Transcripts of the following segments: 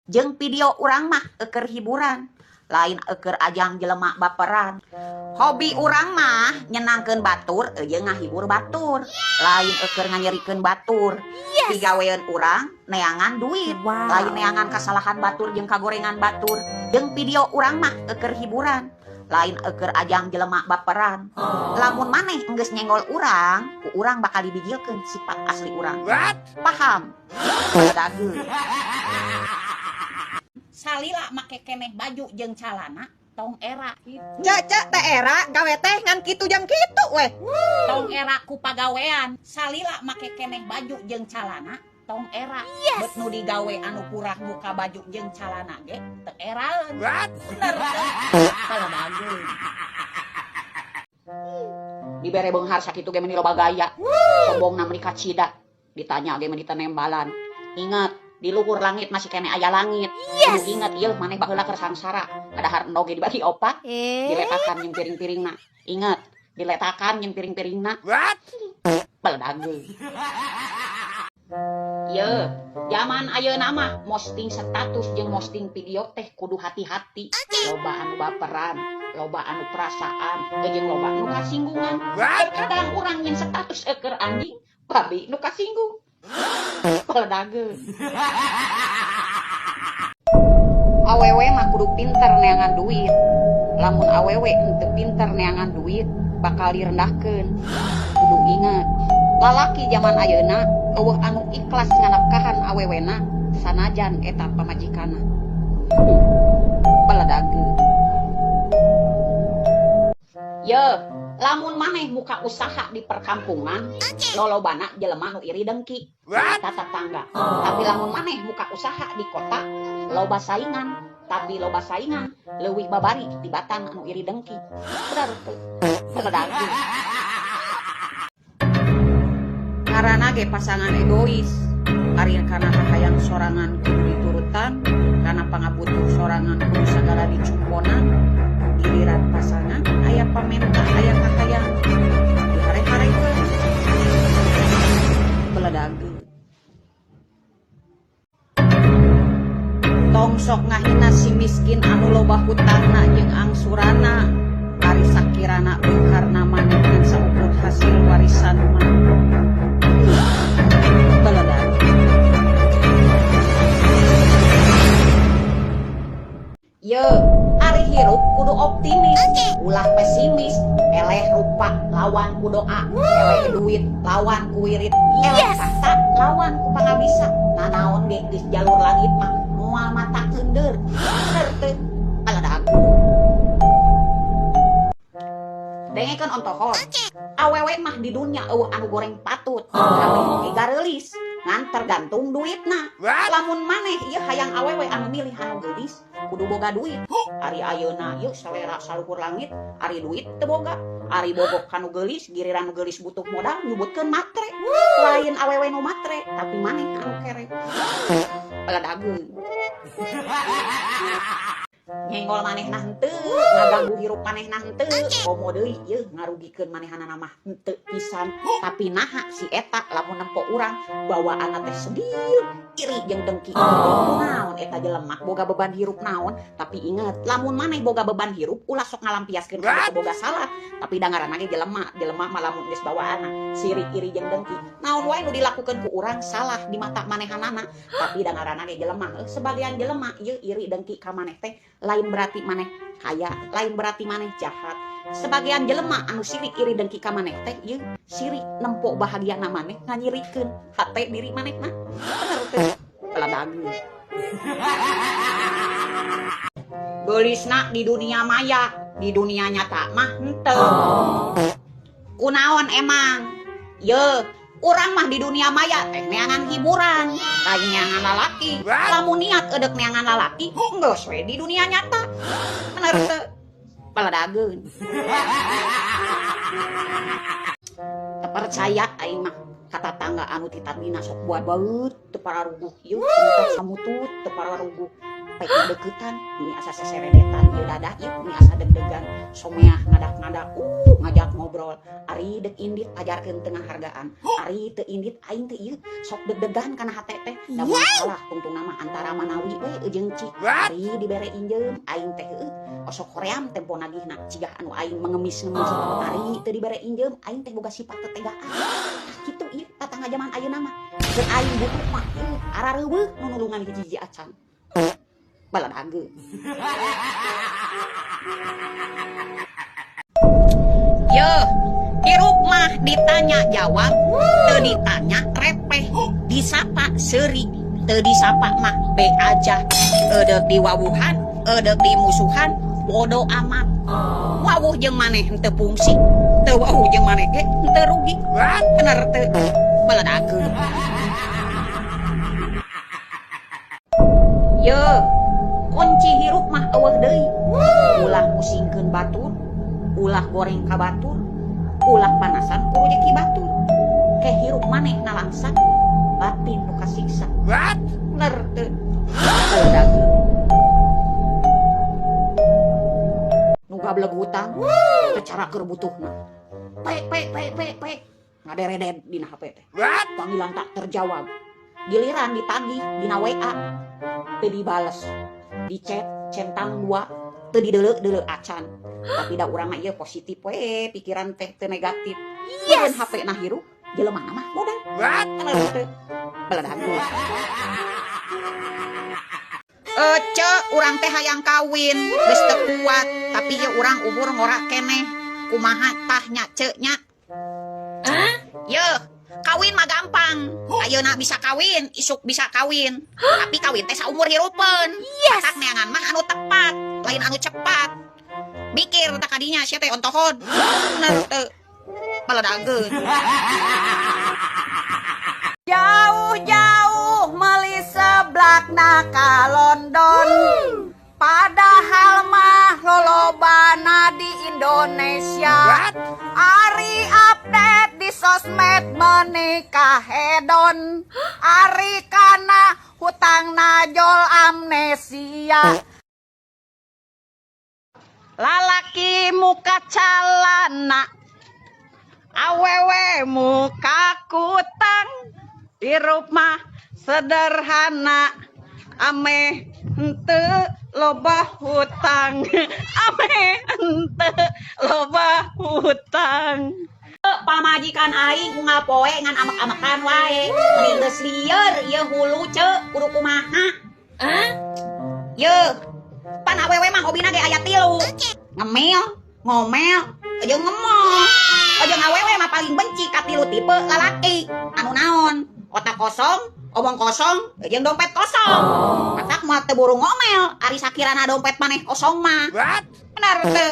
Jeung video urang mah eukeur hiburan, lain eukeur ajang jelema baperan. Hobi urang mah nyenangkeun batur jeung ngahibur batur, lain eukeur nganyerikeun batur. Pigaweun urang neangan duit, lain neangan kasalahan batur jeung kagorengan batur. Jeung video urang mah eukeur hiburan, lain eukeur ajang jelema baperan. Lamun maneh enggeus nyenggol urang, ku urang bakal dibijilkeun sifat asli urang. Paham? Dageung. Salila make keneh baju jeung calana tong era. Cek cek teh era gawe teh ngan kitu jang kitu weh. Tong era ku pagawean. Salila make keneh baju jeung calana tong era. Bet nu digawe anu kurang muka baju jeung calana ge teu eraeun. Bener teu? Kalabageun. Dibere beunghar sakitu ge meuni loba gaya. Sombongna meuni kacida. Ditanya ge meuni teu nembalan. Ingat, di luhur langit masih kene aya langit. Kudu ingat ieu maneh baheula keur sangsara. Kadahar endog ge dibagi opat, diletakan jeung piring-piringna. Ingat, diletakan jeung piring-piringna. Beledageung. Ye, zaman ayeuna mah posting status jeung posting video teh kudu hati-hati. Loba anu baperan, loba anu perasaan, jeung loba anu kasinggungan. Terkadang urang yang status eukeur anjing, babi nu kasinggung. Beledageung. Awewe mah kudu pinter neangan duit. Lamun awewe henteu pinter neangan duit, bakal direndahkeun. Kudu ingat, lalaki zaman ayeuna eueuh anu ikhlas nganapkahan awewena sanajan eta pamajikanna. Beledageung. Ye, lamun maneh muka usaha di perkampungan, lolobana jelema nu iri dengki. Eta tetangga. Tapi lamun maneh muka usaha di kota, loba saingan. Tapi loba saingan leuwih babari tibatan anu iri dengki. Bener teu? Beledageung. Karana ge pasangan egois. Ari kana kahayang sorangan kudu diturutan, kana pangabutuh sorangan kudu sagala dicumponan. Giliran pasangan aya pamenta aya kahayang dihare-harekeun. Beledageung. Tong sok ngahina si miskin anu loba hutangna jeung angsurana. Ari sakirana beungharna maneh ngan saukur hasil warisan mah. Beledageung. Ye, ari hirup kudu optimis, ulah pesimis. Eleh rupa lawan ku doa, eleh duit lawan ku wirid, eleh tahta lawan ku pangabisa. Nanaon ge geus jalur langit mah moal mata keundeur. Bener teu? Beledageung. Dengekeun ontohon. Awewe mah di dunya eueuh anu goreng patut, kabeh oge gareulis, ngan tergantung duitna. Lamun maneh ieu hayang awewe anu milih anu geulis, kudu boga duit. Ari ayeuna ieu selera saluhur langit, ari duit teu boga. Ari bogok kanu geulis, giliran nu geulis butuh modal nyebutkeun matre. Lain awewe nu matre, tapi maneh anu kere. Beledageung. Nyenggol manehna henteu, ngaganggu hirup manehna henteu, komo deui ieu ngarugikeun manehanana mah henteu pisan. Tapi naha si eta lamun nempo urang bawaanna teh sedih, iri jeung dengki. Naon eta jelema boga beban hirup naon, tapi inget lamun maneh boga beban hirup ulah sok ngalampiaskeun ka boga salah. Tapi da ngaranna ge jelema, jelema mah lamun geus bawaanna sirik iri jeung dengki. Naon wae nu dilakukeun ku urang salah di mata manehanana, tapi da ngaranna ge jelema. Sebagian jelema ieu iri dengki ka maneh teh lain berarti maneh kaya, lain berarti maneh jahat. Sebagian jelema anu sirik iri dengki ka maneh teh ieu sirik nempo bahagiana maneh nganyirikeun hate diri manehna. Bener teh? Beledageung. Geulisna di dunia maya, di dunia nyata mah henteu. Kunaon emang? Ye, urang mah di dunia maya teh neangan hiburan, lain neangan lalaki. Lamun niat eudek neangan lalaki, geus we di dunia nyata. Bener teu? Beledageun. Teu percaya aing mah ka tatangga anu ti tadina sok buat baeut teu pararuguh ieu samutut samutut teu pararuguh. Pek deketan meni asa seseredetan ieu dadah ieu meni asa deg-degan someah ngadak-ngadak ngajak ngobrol ari deuk indit ajarkeun teu ngahargaan ari teu indit aing teh ieu sok deg-degan kana hate teh da moal salah tungtungna mah antara manawi we jeung ci ari dibere injeum aing teh heueuh osok hoream tempo nagihna cigah anu aing mengemis-ngemis ari teu dibere injeum aing teh boga sifat tetegaan tah kitu ieu tatangga jaman ayeuna mah keur aing butuh mah ieu arareuweuh nu nulungan hiji-hiji acan baladageun. Yo, hirup mah ditanya jawab, teu ditanya repeh, disapa seuri, teu disapa mah be aja. Eudek diwawuhan, eudek dimusuhan, bodo amat. Wawuh jeung maneh henteu fungsi, teu wawuh jeung maneh ge henteu rugi. Bener teu? Baladageun. Yo, kunci hirup mah eueuh deui. Ulah pusingkeun batur, ulah goreng ka batur, ulah panasan ku rejeki batur. Ke hirup maneh nalangsa, batin nu kasiksa. Bener teu? Baladageun. Nu gableg hutang, teu cara keur butuhna. Pe pe pe pe pe ngaderedet dina HP teh. Panggilan tak terjawab. Giliran ditagih dina WA teu dibales, di chat centang dua teu dideuleu-deuleu acan. Tapi da urang mah ieu positif we, pikiran teh teu negatif. Yes. HP na hirup, jelema mah modal. Bener teu? Baladageun. Ece, urang teh hayang kawin, geus teu kuat, tapi ieu urang umur ngora keneh. Kumaha tah nya ce nya? Yeuh, kawin mah gampang. Ayeuna bisa kawin, isuk bisa kawin. Tapi kawin teh saumur hirupeun. Yes. Matak neangan mah anu tepat, lain anu cepat. Mikir tak kadinya sia teh ontohon. Bener teu? Baladageun. Jauh-jauh meuli seblakna ka London. Padahal mah lolobana di Indonesia. Ari update di sosmed menikah hedon. Ari kana hutang najol amnesia. Lalaki muka calana, awewe muka kutang, hirup mah sederhana, ameh henteu loba hutang, ameh henteu loba hutang. Pamajikan aing unggal poe ngan amek-amekan wae. Mending geus lieur ieu hulu ceu kudu kumaha? Yeuh, pan awewe mah hobina ge aya tilu. Ngemil, ngomel, jeung ngemol. Jeung awewe mah paling benci ka tilu tipe lalaki. Anu naon? Otak kosong, omong kosong, jeung dompet kosong. Matak mah teu buru ngomel, ari sakirana dompet maneh kosong mah. Bener teu?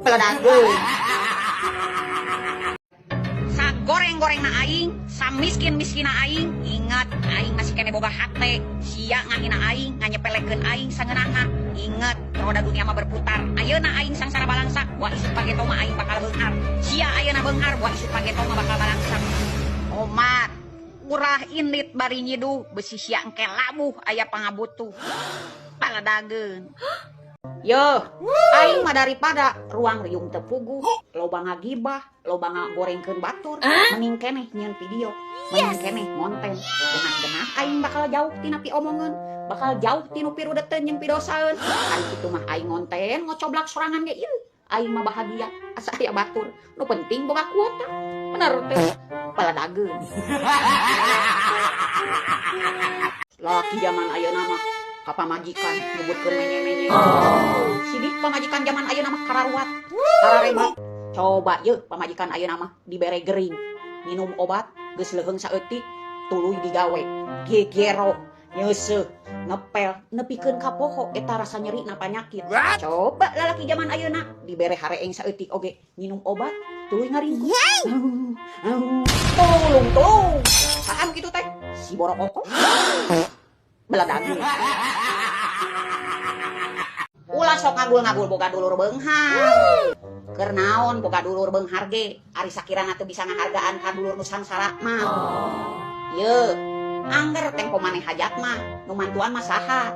Baladageun. Goreng-gorengna aing, samiskin-miskina aing, ingat aing masih kene boga hate, sia ngahina aing, nganyepelekeun aing sangeunahna. Ingat, roda dunia mah berputar. Ayeuna aing sangsara balangsak, wah isuk pageto mah aing bakal beunghar. Sia ayeuna beunghar, wah isuk pageto mah bakal balangsak. Omat, urah indit bari nyiduh, besi sia engke labuh aya pangabutuh. Baladageun. Yo, aing mah daripada ruang riung teu puguh, loba ngagibah, loba ngagorengkeun batur, mending keneh nyieun video, mending keneh ngonten. Denah-denah aing bakal jauh tina piomongeun, bakal jauh tinu pirudeteun jeung pidosaeun. Ari kitu mah aing ngonten ngocoblak sorangan ge ieu. Aing mah bahagia asa aya batur, nu penting boga kuota. Bener teu? Baladageun. Laki zaman ayeuna mah ka pamajikan nyebutkeun menye-menye. Sidik pamajikan zaman ayeuna mah kararuat, kararebat. Coba yeuh pamajikan ayeuna mah dibere gering, minum obat geus leuheung saeutik, tuluy digawe, gegero, nyeuseuh, ngepel, nepikeun ka poho eta rasa nyeri na panyakit. Coba lalaki zaman ayeuna dibere hareeng saeutik oge, minum obat tuluy ngaringkuk. Tulung-tulung. Saha kitu teh? Si borokoko. Baladageun. Ulah sok ngagul-ngagul boga dulur beunghar. Keur naon boga dulur beunghar ge, ari sakirana teu bisa ngahargaan ka dulur nu sangsara mah. Yeuh, angger tempo maneh hajat mah, nu mantuan mah saha?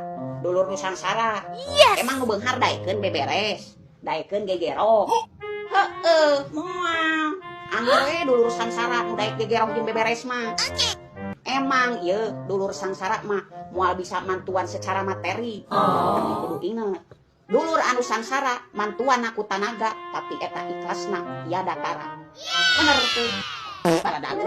Dulur nu sangsara. Emang nu beunghar daekeun beberes, daekeun gegero? Heeh, moal. Angger we dulur sangsara nu daek gegero jeung beberes mah. Emang ieu dulur sangsara mah moal bisa mantuan secara materi. Tapi kudu inget. Dulur anu sangsara mantuan ku tanaga, tapi eta ikhlasna tiada tara. Bener tuh. Para dagu.